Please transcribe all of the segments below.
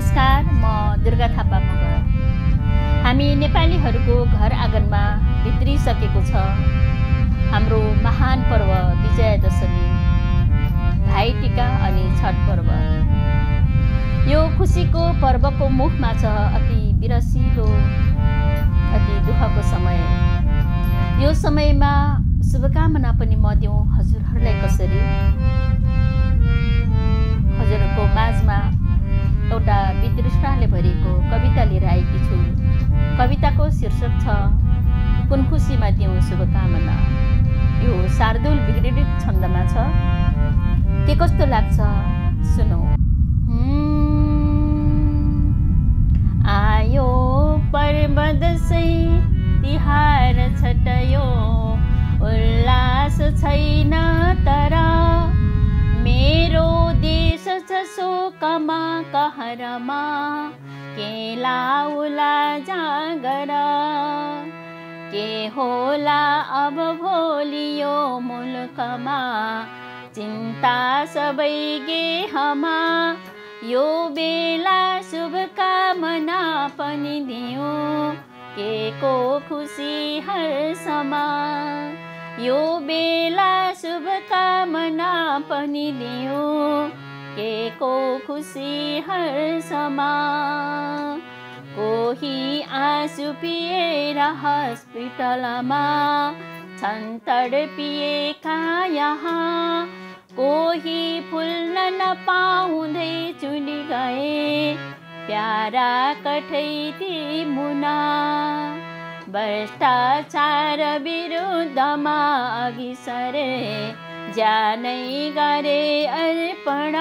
नमस्कार, म दुर्गा थापा मगर। हामी नेपालीहरूको घर आँगनमा भित्रिसकेको छ हाम्रो महान पर्व विजयादशमी, भाइटिका अनि छठ पर्व। यो खुसीको पर्वको मुखमा छ अति विरसिलो, अति दुःखको समय। यो समयमा शुभकामना पनि म दिउँ हजुरहरूलाई कसरी। हजुरहरूको माझमा एउटा वितृष्णाले भरिएको कविता लिएर आएकी छु। कविताको शीर्षक छ कुन खुसीमा दिउँ शुभकामना। यो शार्दूल विगृडित छन्दमा छ। के कस्तो लाग्छ सुनौ। आयो पर्व दशैँ तिहार छठ यो उल्लास छैन तर मेरो देश छ शोकमा कहरमा के लाउला जागर। के होला अब भोलि यो मुलुकमा चिन्ता सबै गेहमा। यो बेला शुभकामना पनि दिउँ के को खुसी हर्षमा। यो बेला शुभकामना पनि दिउँ के को खुसी हर्षमा। कोही आँसु पिएर हस्पिटलमा छन् तडपिएका यहाँ। कोही फुल्न नपाउँदै चुली गए प्यारा कठैती मुना। भ्रष्टाचार विरुद्धमा अघि सरे ज्यानै गरे अर्पण।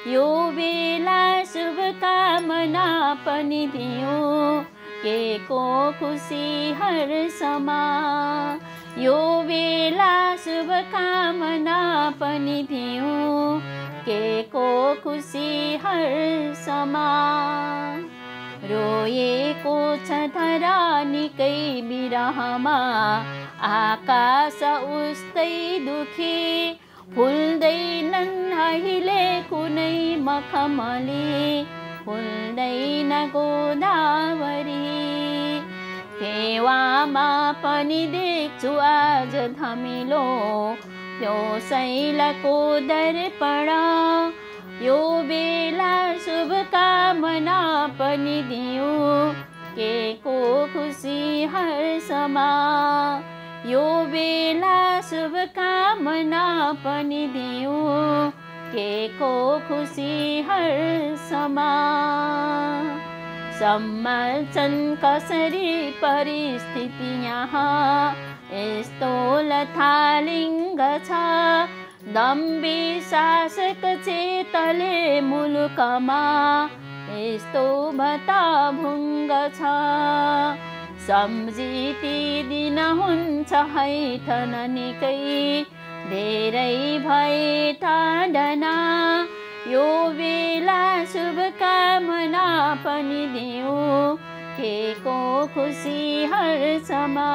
यो बेला शुभकामना पनि दिउँ के को खुसी हर्षमा। यो बेला शुभकामना पनि दिउँ के को खुसी हर्षमा। रोएको छ धरा निकै बिरहमा आकाश उस्तै दुखी। फुल्दैनन् अहिले कुनै मखमली फुल्दैन गोदावरी। फेवामा पनि देख्छु आज धमिलो यो शैलको दर्पण। यो बेला शुभकामना पनि दिउँ के को खुसी हर्षमा। यो बेला शुभकामना पनि दिउँ के को खुसी हर्षमा। सम्हाल्छन् कसरी परिस्थिति यहाँ यस्तो लथालिङ्ग छ। दम्बी शासक चेतले मुलुकमा यस्तो भताभुङ्ग छ। सम्झिती दिन हुन्छ हैठन निकै धेरै भए टाढना। यो बेला शुभकामना पनि दिउँ के को खुसी हर्षमा।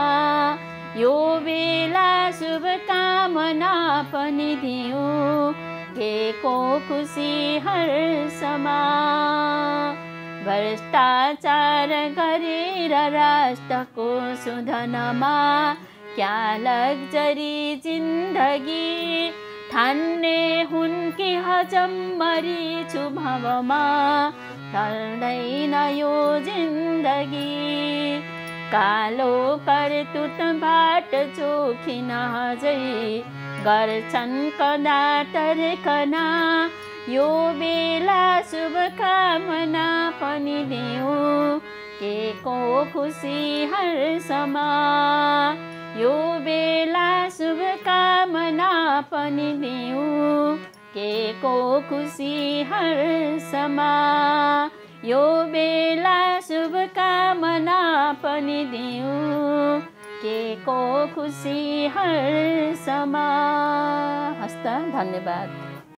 यो बेला शुभकामना पनि दिउँ के को खुसी हर्षमा। भ्रष्टाचार गरेर राष्ट्रको सुधनमा क्या लग्जरी जिन्दगी। ठान्ने हुन् कि हजम मरिछु भवमा ढल्दैन यो जिन्दगी। कालो करतुत बाट चोखिन अझै गर्छन् कदा तर्कना। यो बेला शुभकामना पनि दिउँ के को खुसी हर्षमा। यो बेला शुभकामना पनि दिउँ के को खुसी हर्षमा। यो बेला शुभकामना पनि दिउँ के को खुसी हर्षमा। हस्त धन्यवाद।